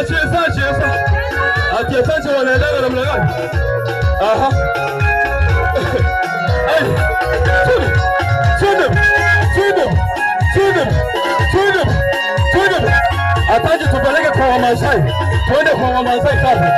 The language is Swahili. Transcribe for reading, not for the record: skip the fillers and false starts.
Cheza cheza. Ati asante, wanaendaga namna gani? Aha. Hey, twende. Twende. Twende. Twende. Twende. Twende. Ataje tupeleke kwa Wamasai. Twende kwa Wamasai sasa.